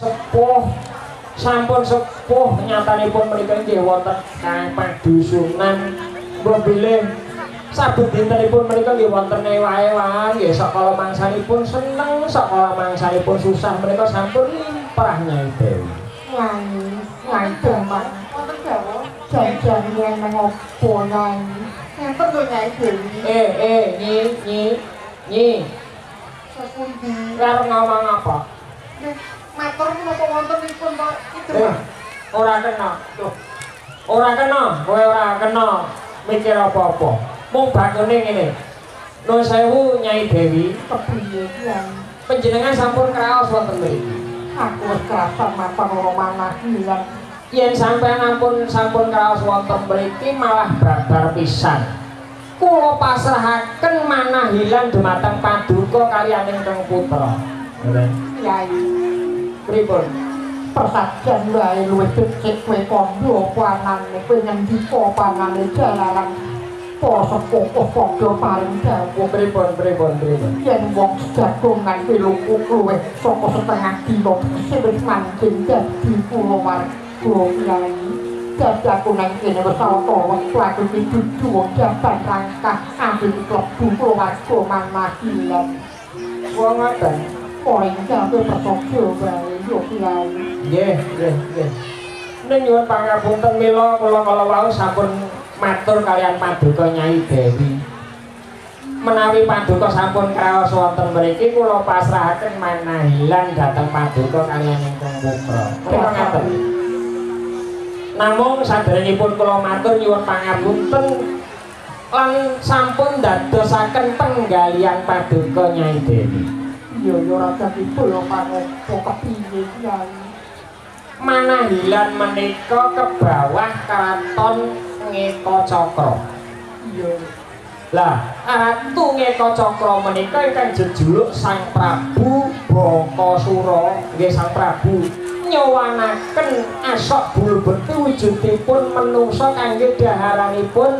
Sepuh sampun sepuh nyatanipun menika nggih wonten kang padusunan mbok bilih saben dintenipun menika nggih wonten ewa-ewan nggih sakala mangsanipun seneng sakala mangsanipun susah menika sampun limrah Nyai Dewi. Nyai, Nyai Demang wonten dawuh jan-jan nang opo Nyai? Ngenten lho Nyai Dewi. Nyi nyi nyi. Sepundi? Arep ngomong apa? Nggih, matur menapa wontenipun to Ki Demang? Ora kena. Loh. Ora kena, kowe ora kena mikir apa-apa. Mung bakune ngene. Nuwun sewu Nyai Dewi, kepriye Kyai? Panjenengan sampun kraos wonten mriki. Aku wis krasan mapan ora manah ilang. Yen sampeyan sampun kraos wonten mriki malah babar pisan. Kula pasrahaken manahilan dumateng paduka kaliyan ingkang putra. Ngoten. Kyai, pripun? Persajan wae luwih becik kowe kandha apa anane kowe ngendika apa anane jalaran para sepuh padha paring dawuh. Pripun pripun pripun? Yen wong jagongan kuwi luku luwih saka setengah dina tegese wis manjing dadi kulawarga Kyai. Dadi aku nang kene wis sawetara wektu aku iki dudu wong jaban rangkah ambil klebu kulawarga manahilan. Wong ngoten. Poin gawe persojo wae yo Kyai. Nggih, nggih, nggih. Ning nyuwun pangapunten mila kula kala wau sampun matur kaliyan paduka Nyai Dewi. Menawi paduka sampun kraos wonten mriki kula pasrahaken manahilan dhateng paduka kaliyan ingkang putra. Menika ngaten. Namung saderengipun kula matur nyuwun pangapunten lan sampun dadosaken penggalian paduka Nyai Dewi. Iya ya ora dadi bola panopo kepiye Kyai? Manahilan menika ke bawah keraton Ngeka Cakra. Iya. Lah, Ratu Ngeka Cakra menika ingkang jejuluk Sang Prabu Bakasura, nggih Sang Prabu nyowanaken asok bulu bekti wujudipun menungsa kangge daharanipun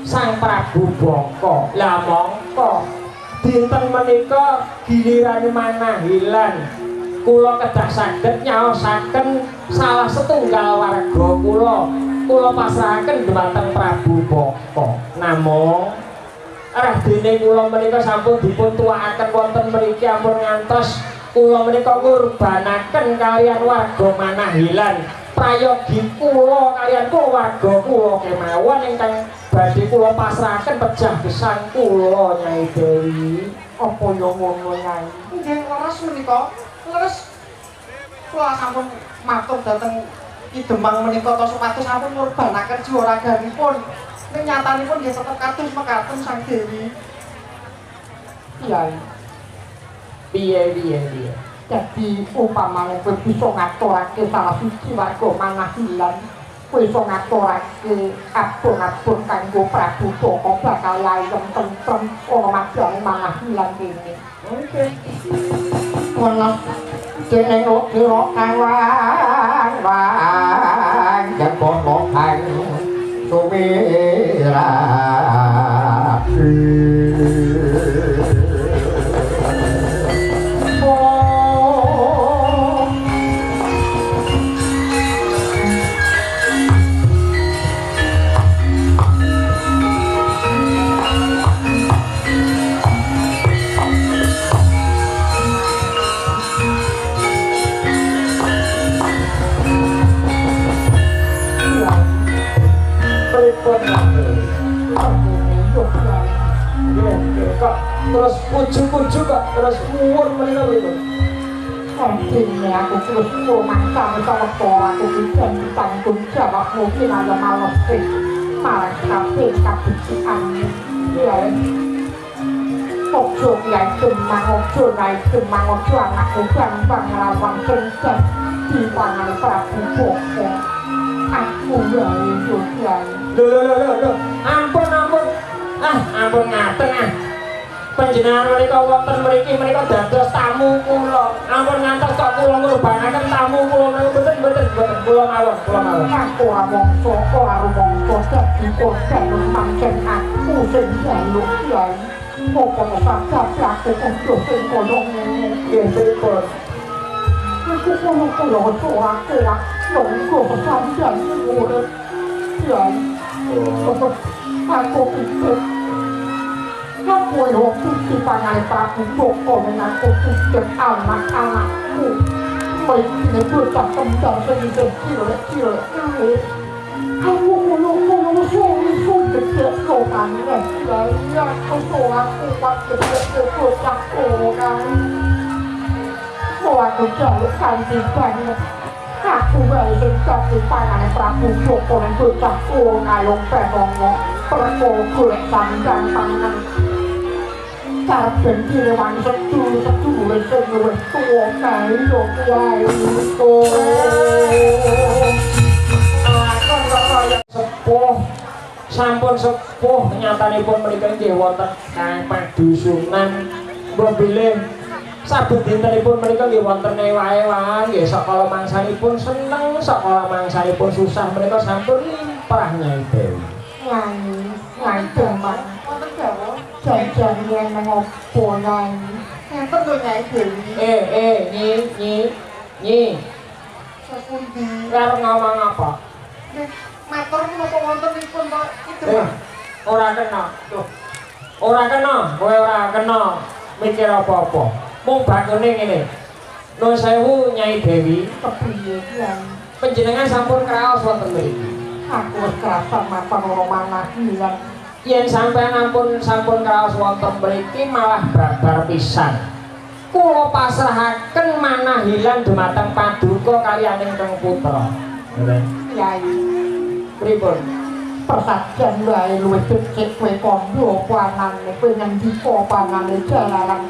Sang Prabu Baka. Lah mongko dinten menika giliran manahilan kula kedah saged nyaosaken salah setunggal warga kula. Kula pasrahaken dhumateng Prabu Baka. Namung rahdene kula menika sampun dipun tuwakaken wonten mriki ampun ngantos kula menika ngurbanaken kaliyan warga manahilan. Prayogi kula kaliyan keluarga kula kemawon ingkang badhe kula pasrahaken pejah gesang kula Nyai Dewi. Apa ya ngono Nyai? Nggih leres menika. Leres kula sampun matur dhateng Ki Demang menika to supados sampun ngurbanaken jiwa raganipun. Ning nyatanipun nggih tetep kados mekaten Sang Dewi. Kyai. Piye piye piye? Dadi upamane kowe bisa ngaturake salah siji warga manahilan, kowe iso ngaturake abon-abon kanggo Prabu Baka bakal ayem tentrem ana madyaning manahilan kene. Oke. Ngono dening dira kang wang yen kono kang suwirapi. Kok terus puju-puju kok terus muwur menika pripun? Dene aku terus rumangsa sawetara aku iki ditanggung jawabmu kinaya males marang kabeh kabecikan. Kyai. Ojo Kyai Demang, ojo Nyai Demang, ojo anakku Bambang Rawang sing dadi pangane Prabu Baka. Aku wae yo Kyai. Lho lho lho lho, ampun ampun. Ah, ampun ngaten ah. Panjenengan menika wonten mriki menika dados tamu kula. Ampun ngantos kok kula ngurbanaken tamu kula menika mboten mboten mboten kula mawon, kula mawon. Aku ora mangsa, ora rumangsa dadi korban pancen aku sing njaluk Kyai. Apa sabab aku kudu sing kaya ngene? Nggih, pripun? Aku kono kaya ora kuat nunggu sampeyan urip. Ya. Aku pikir aku yo putih pangan Prabu Boko mengaku putih anak-anakku. Mesti bocah kembar sing isih cilik-cilik kae. Aku ngono-ngono iso gede kok maneh. Ya aku ora kuat gede bocah kae. Aku jaluk kanthi banget. Aku wae sing dadi pangane Prabu Boko nang bocah kaya penongo. Perkara golek sandang pangan. Karben direwangi sedulur-sedulure sing luwih tuwa kae yo kuwi. Lakon kok kaya sepuh. Sampun sepuh nyatanipun menika nggih wonten kang padusunan. Mbok bilih saben dintenipun menika nggih wonten ewa-ewan nggih sakala mangsanipun seneng, sakala mangsanipun susah menika sampun limrah Nyai Dewi. Nyai, Nyai Demang, wonten dawuh janjane nang opo Nyai? Ngenten lho Nyai Dewi. Nyi, nyi, nyi. Sepundi? Arep ngomong apa? Nggih, matur menapa wontenipun to Ki Demang? Ora kena. Loh. Ora kena, kowe ora kena mikir apa-apa. Mung bakune ngene. Nuwun sewu Nyai Dewi, kepriye Kyai? Panjenengan sampun kraos wonten mriki. Aku wis krasan mapan ora manah ilang. Yen sampeyan sampun kraos wonten mriki malah babar pisan. Kula pasrahaken manahilan dumateng paduka kaliyan ingkang putra. Ngoten. Kyai, pripun? Persajan wae luwih becik kowe kandha apa anane kowe ngendika apa anane jalaran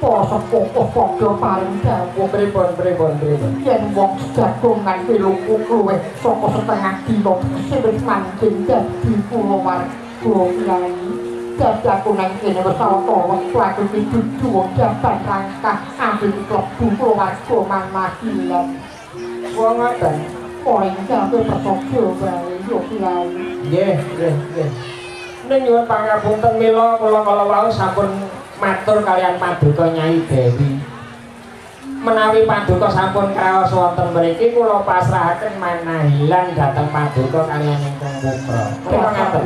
para sepuh padha paring dawuh. Pripun pripun pripun? Yen wong jagongan kuwi luwih saka setengah dina sing wis manjing dadi kulawarga Kyai. Dadi aku nang kene wis sawetara wektu aku iki dudu wong jaban rangkah ambil klebu kulawarga manahilan. Wong ngoten. Poin gawe persojo wae yo Kyai. Nggih, nggih, nggih. Ning nyuwun pangapunten mila kula kala wau sampun matur kaliyan paduka Nyai Dewi. Menawi paduka sampun kraos wonten mriki kula pasrahaken manahilan dhateng paduka kaliyan ingkang putra. Kula ngaten.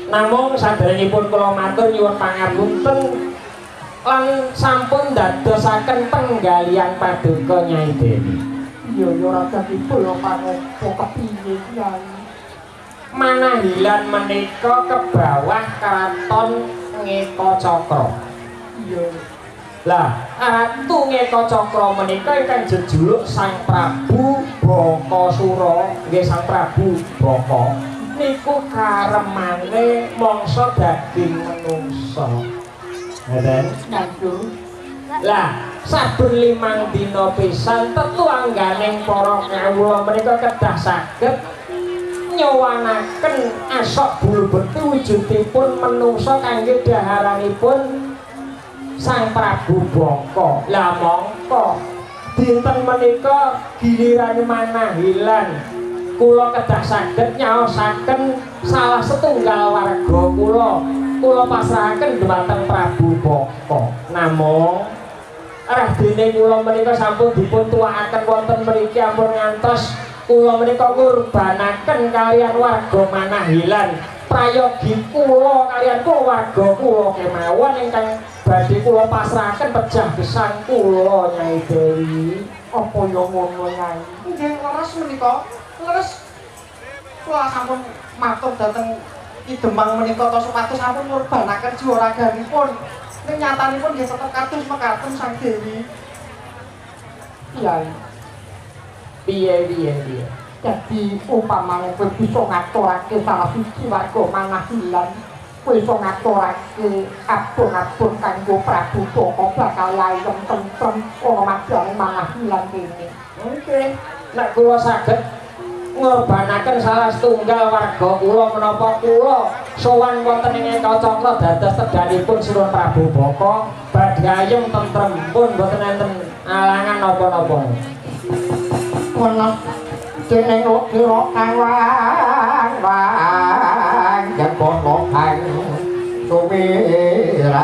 Namung saderengipun kula matur nyuwun pangapunten lan sampun dadosaken penggalian paduka Nyai Dewi. Iya ya ora dadi boyo panopo kepiye Kyai. Manahilan menika ke bawah keraton Ngeka Cakra. Iya. Lah, Ratu Ngeka Cakra menika ingkang jejuluk Sang Prabu Bakasura, nggih Sang Prabu Baka. Niku karemane mangsa daging menungsa. Ngoten. Nggih. Lah, saben 5 dina pisan tetu angganing para kawula menika kedah saged nyowanaken asok bulu bekti wujudipun menungsa kangge daharanipun Sang Prabu Baka. Lah mongko dinten menika giliran manahilan kula kedah saged nyaosaken salah setunggal warga kula. Kula pasrahaken dhumateng Prabu Baka. Namung rahdene kula menika sampun dipun tuwakaken wonten mriki ampun ngantos kula menika ngurbanaken kaliyan warga manahilan. Prayogi kula kaliyan keluarga kula kemawon ingkang badhe kula pasrahaken pejah gesang kula Nyai Dewi. Apa ya ngono Nyai? Nggih leres menika. Leres kula sampun matur dhateng Ki Demang menika ta supados sampun ngurbanaken jiwa raganipun. Ning nyatanipun nggih tetep kados mekaten Sang Dewi. Kyai. Piye piye piye. Dadi upamane kowe bisa ngaturake salah siji warga manahilan, kowe iso ngaturake abon-abon kanggo Prabu Baka bakal ayem tentrem ana madyaning manahilan kene. Oke. Nek kula saged ngorbanaken salah setunggal warga kula menapa kula sowan wonten ing Eka Cakra dados tedanipun Sinuwun Prabu Baka badhe ayem tentrem pun boten enten alangan napa-napa. Wenes dening kira kang wang yen kono kang sumirap.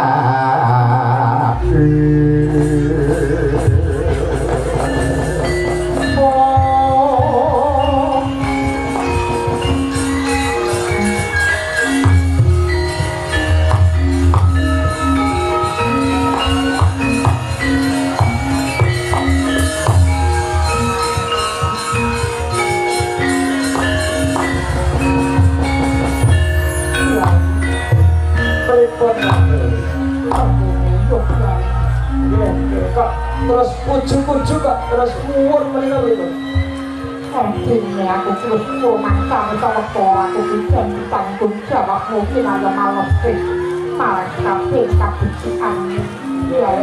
Ujug-ujug kok terus muwun menika pripun? Dene aku wis rumangsa sawetara aku ki den tanggung jawabmu kinaya malesih marang kabeh kabecikan. Ya.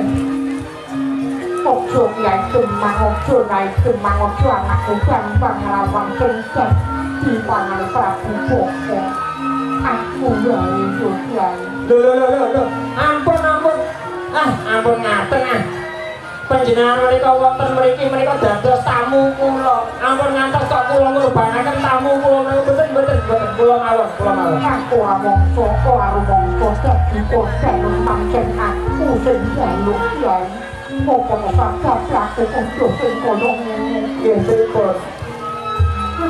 Ojo Kyai Demang, ojo Nyai Demang, ojo anakku Bambang Lawang sing dadi pangane Prabu Boko. Aku wae yo Kyai. Lho lho lho lho. Ampun ampun. Ah, ampun ngaten ah. Panjenengan menika wonten mriki menika dados tamu kula. Ampun ngantos kok kula ngurbanaken tamu kula menika mboten mboten mboten kula mawon, kula mawon. Aku ora mangsa, ora rumangsa dadi korban pancen aku sing njaluk Kyai. Apa sabab aku kudu sing kaya ngene? Nggih, pripun?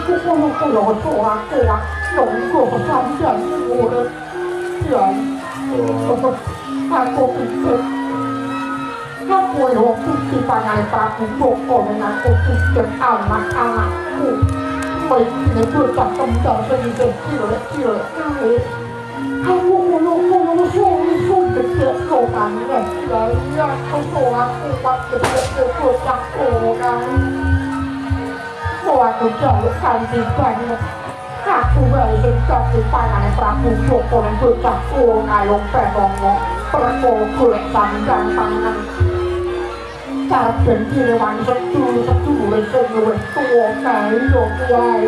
Aku kono kaya ora kuat nunggu pesambian urip. Kyai. Aku pikir aku wong putih pangane Prabu Boko ning aku pikir anak-anakku mesti bocah kembar sing isih cilik-cilik kae. Aku ngono-ngono iso gede kok maneh. Kyai, aku ora kuat gede bocah kono kae. Aku jaluk kanthi banget. Aku wae sing dadi pangane Prabu Boko ning bocah kono kae penongo. Perkara golek sandang pangan. Saben direwangi sedulur-sedulure sing luwih tuwa kae yo Kyai.